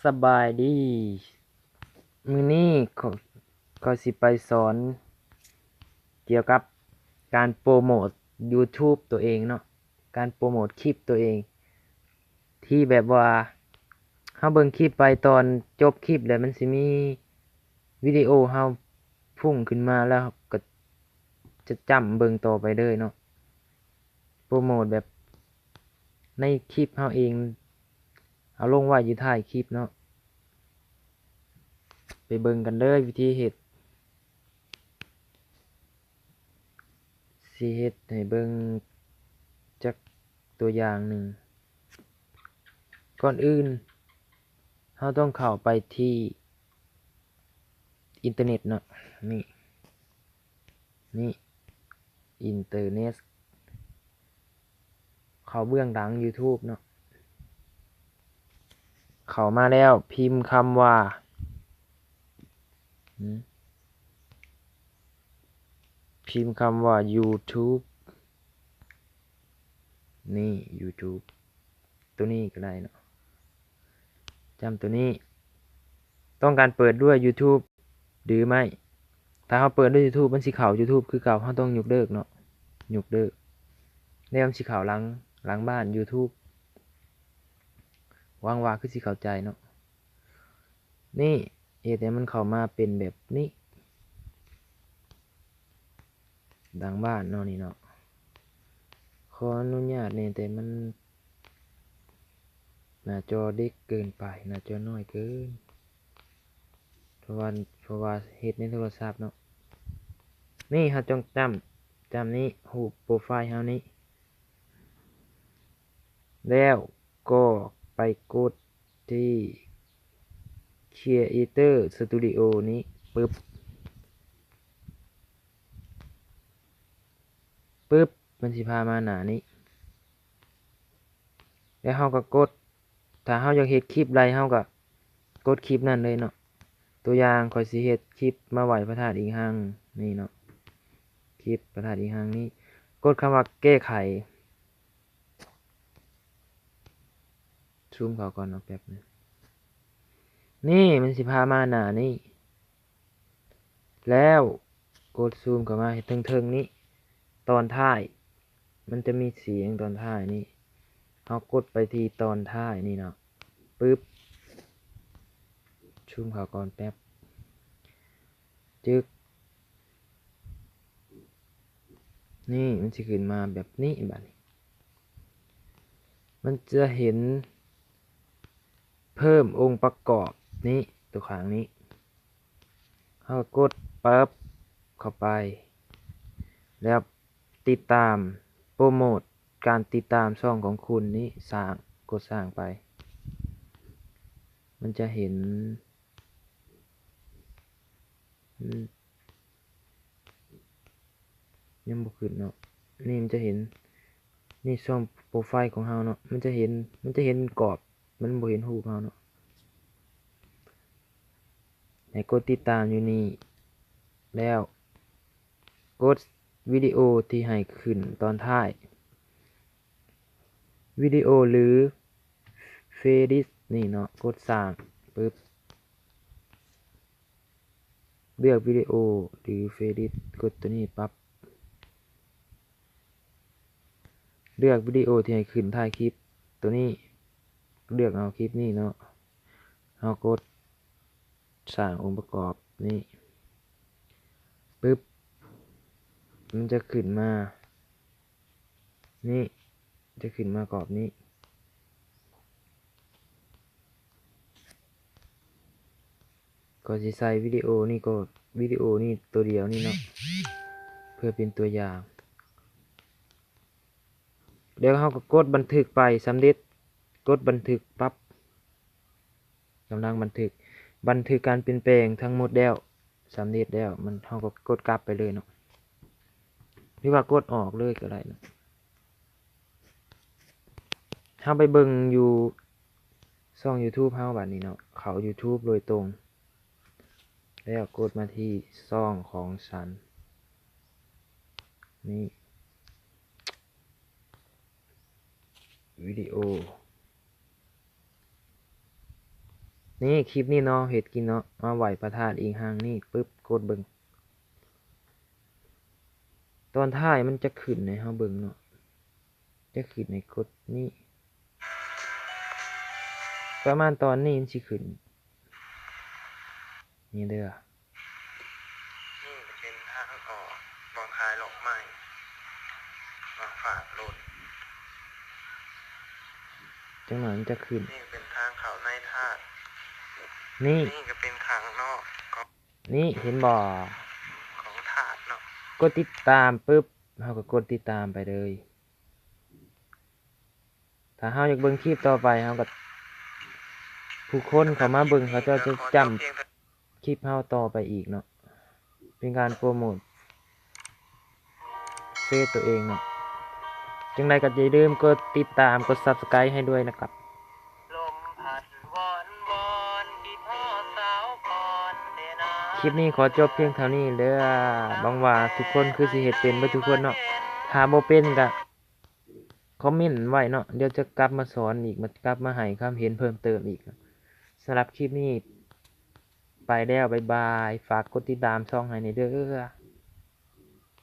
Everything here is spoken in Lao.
ສະບາຍດີ ມື້ນີ້ຂ້ອຍ ຂ້ອຍຊິໄປສອນກ່ຽວກັບການໂປຣໂມດ YouTube ຕົວເອງເນາະ, ການໂປຣໂມດຄລິບຕົວເອງ ທີ່ແບບວ່າເຮົາເບິ່ງຄລິບໄປ ຕອນຈົບຄລິບແລ້ວ ມັນຊິມີວິດີໂອເຮົາພຸ້ງຂຶ້ນມາ ແລ້ວເຮົາກໍຈະຈ້ຳເບິ່ງຕໍ່ໄປເລີຍເນາະ. ໂປຣໂມດແບບໃນຄລິບເຮົາເອງ ເອົາລົງໄວ້ຢູ່ທ້າຍຄລິບເນາະ. ໄປເບິ່ງກັນເລີຍວິທີເຮັດ. ຊິເຮັດໃຫ້ເບິ່ງຈັກຕົວຢ່າງໜຶ່ງ. ກ່ອນອື່ນເຮົາຕ້ອງເຂົ້າໄປທີ່ອິນເຕີເນັດເນາະ. ນີ້ ນີ້ ອິນເຕີເນັດ ເຂົ້າເບື້ອງຫຼັງ YouTube ເນາະ. ເຂົ້າມາແລ້ວພິມຄຳວ່າ ພິມຄຳວ່າ YouTube ນີ້ YouTube ຕົວນີ້ກໍໄດ້ເນາະ. ຈ້ຳຕົວນີ້ ຕ້ອງການເປີດດ້ວຍ YouTube ຫຼືໄມ່. ຖ້າເຮົາເປີດດ້ວຍ YouTube ມັນຊິເຂົ້າ YouTube ຄືເກົ່າ, ເຮົາຕ້ອງຍົກເລີກເນາະ, ຍົກເລີກ ແລ້ວມັນຊິເຂົ້າຫຼັງ ຫຼັງບ້ານ YouTube. ຫວັງວ່າຄືຊິເຂົ້າໃຈເນາະ. ນີ້ ເຮັດໃຫ້ມັນເຂົ້າມາເປັນແບບນີ້ ຫຼັງບ້ານເນາະ ນີ້ເນາະ. ຂໍອະນຸຍາດແດ່ ແຕ່ມັນ ໜ້າຈໍເດັກເກີນໄປ, ໜ້າຈໍນ້ອຍເກີນ ເພາະວ່າ ເພາະວ່າເຮັດໃນໂທລະສັບເນາະ. ນີ້ເຮົາຕ້ອງຈ້ຳ ຈ້ຳນີ້ ຮູບໂປຣໄຟເຮົານີ້ ແລ້ວກໍໄປກົດທີ່ Creator Studio ນີ້ ປຶບ ປຶບ ມັນຊິພາມາໜ້ານີ້ ແລ້ວເຮົາກໍກົດ ຖ້າເຮົາຢາກເຮັດຄລິບໃດ ເຮົາກໍກົດຄລິບນັ້ນເລີຍເນາະ. ຕົວຢ່າງ ຂ້ອຍຊິເຮັດຄລິບມາໄຫວ້ພະທາດອີງຮັງນີ້ເນາະ, ຄລິບພະທາດອີງຮັງນີ້ ກົດຄຳວ່າແກ້ໄຂ. ຊູມເຂົ້າກ່ອນເນາະ ແປັບໜຶ່ງ. ນີ້ ມັນຊິພາມາໜ້ານີ້ ແລ້ວກົດຊູມເຂົ້າມາເທິງໆນີ້ ຕອນທ້າຍ ມັນຈະມີສຽງຕອນທ້າຍນີ້ ເຮົາກົດໄປທີ່ຕອນທ້າຍນີ້ເນາະ ປຶບ ຊູມເຂົ້າກ່ອນແປັບ ຈຶກ ນີ້ ມັນຊິຂຶ້ນມາແບບນີ້ ບາດນີ້ ມັນຈະເຫັນເພີ່ມອົງປະກອບນີ້ ຕົວຂ້າງນີ້ ເຮົາກໍກົດປຶບເຂົ້າໄປ ແລ້ວຕິດຕາມ ໂປຣໂມດການຕິດຕາມຊ່ອງຂອງຄຸນນີ້ ສ້າງ ກົດສ້າງໄປ ມັນຈະເຫັນ ອືມ ຍັງບໍ່ຂຶ້ນເນາະ. ນີ້ມັນຈະເຫັນ ນີ້ຊ່ອງໂປຣໄຟຂອງເຮົາເນາະ ມັນຈະເຫັນ ມັນຈະເຫັນກອບ ມັນບໍ່ເຫັນຮູບເຮົາເນາະ. ໃຫ້ກົດຕິດຕາມຢູ່ນີ້ ແລ້ວກົດວິດີໂອທີ່ໃຫ້ຂຶ້ນຕອນທ້າຍ ວິດີໂອ ຫຼື ເພລລິດນີ້ເນາະ ກົດສ້າງ ປຶບ ເລືອກວິດີໂອ ຫຼື ເພລລິດ ກົດຕົວນີ້ປັບ ເລືອກວິດີໂອທີ່ໃຫ້ຂຶ້ນທ້າຍຄລິບ ຕົວນີ້ ເລືອກເອົາຄລິບນີ້ເນາະ ເຮົາກົດສ້າງອົງປະກອບນີ້ ປຶບ ມັນຈະຂຶ້ນມາ ນີ້ ຈະຂຶ້ນມາກອບນີ້. ກໍຊິໃສ່ວິດີໂອນີ້ກໍ ວິດີໂອນີ້ຕົວດຽວນີ້ເນາະ ເພື່ອເປັນຕົວຢ່າງ. ແລ້ວເຮົາກໍກົດບັນທຶກໄປ ສຳເລັດ ກົດບັນທຶກປັບ. ກຳລັງບັນທຶກ ບັນທຶກການປ່ຽນແປງທັງໝົດແລ້ວ ສຳເລັດແລ້ວ ມັນ ເຮົາກໍກົດກັບໄປເລີຍເນາະ ຫຼືວ່າກົດອອກເລີຍກໍໄດ້ເນາະ. ເຮົາໄປເບິ່ງຢູ່ຊ່ອງ YouTube ເຮົາບາດນີ້ເນາະ ເຂົ້າ YouTube ໂດຍຕົງ ແລ້ວກົດມາທີ່ຊ່ອງຂອງສັນ ນີ້ ວິດີໂອ ເ ນີ້ ຄລິບນີ້ເນາະ ເຮັດກິນເນາະ ມາໄຫວ້ພະທາດອີ່ຫາງນີ້ປຶບ ກົດເບິ່ງ ຕອນທ້າຍມັນຈະຂຶ້ນໃຫ້ເຮົາເບິ່ງເນາະ ຈະຂຶ້ນໃຫ້ກົດນີ້ ປະມານຕອນນີ້ມັນຊິຂຶ້ນ ນີ້ເດີ ນີ້ກໍເປັນທາງອອກ ບ່ອນຂາຍດອກໄມ້ ມາຝາກລົດ ຈັກໜ່ອຍມັນຈະຂຶ້ນ ນີ້ເປັນທາງເຂົ້າໃນທາດ ນີ້ ນີ້ກໍເປັນຂ້າງນອກຂອງ ນີ້ເຫັນບໍ່ ຂອງທາດເນາະ ກົດຕິດຕາມປຶບ ເຮົາກໍກົດຕິດຕາມໄປເລີຍ ຖ້າເຮົາຢາກເບິ່ງຄລິບຕໍ່ໄປ ເຮົາກໍ ຜູ້ຄົນເຂົ້າມາເບິ່ງ ເຂົາເຈົ້າຈະຈຳຄລິບເຮົາຕໍ່ໄປອີກເນາະ ເປັນການໂປຣໂມດເຟສຕົວເອງເນາະ ຈັ່ງໃດກໍຢ່າລືມກົດຕິດຕາມ ກົດ Subscribe ໃຫ້ດ້ວຍນະຄັບ. ຄລິບນີ້ຂໍຈົບພຽງເທົ່ານີ້ເດີ ຫວັງວ່າທຸກຄົນຄືຊິເຮັດເປັນເບິດທຸກຄົນເນາະ ຖ້າບໍ່ເປັນກະຄອມເມັນໄວ້ເນາະ ດຽວຈະກັບມາສອນອີກ ມາ ກັບມາໃຫ້ຄຳເຫັນເພີ່ມເຕີມອີກ. ສຳລັບຄລິບນີ້ໄປແລ້ວ ບາຍບາຍ ຝາກກົດຕິດຕາມຊ່ອງໃຫ້ແດ່ເດີ.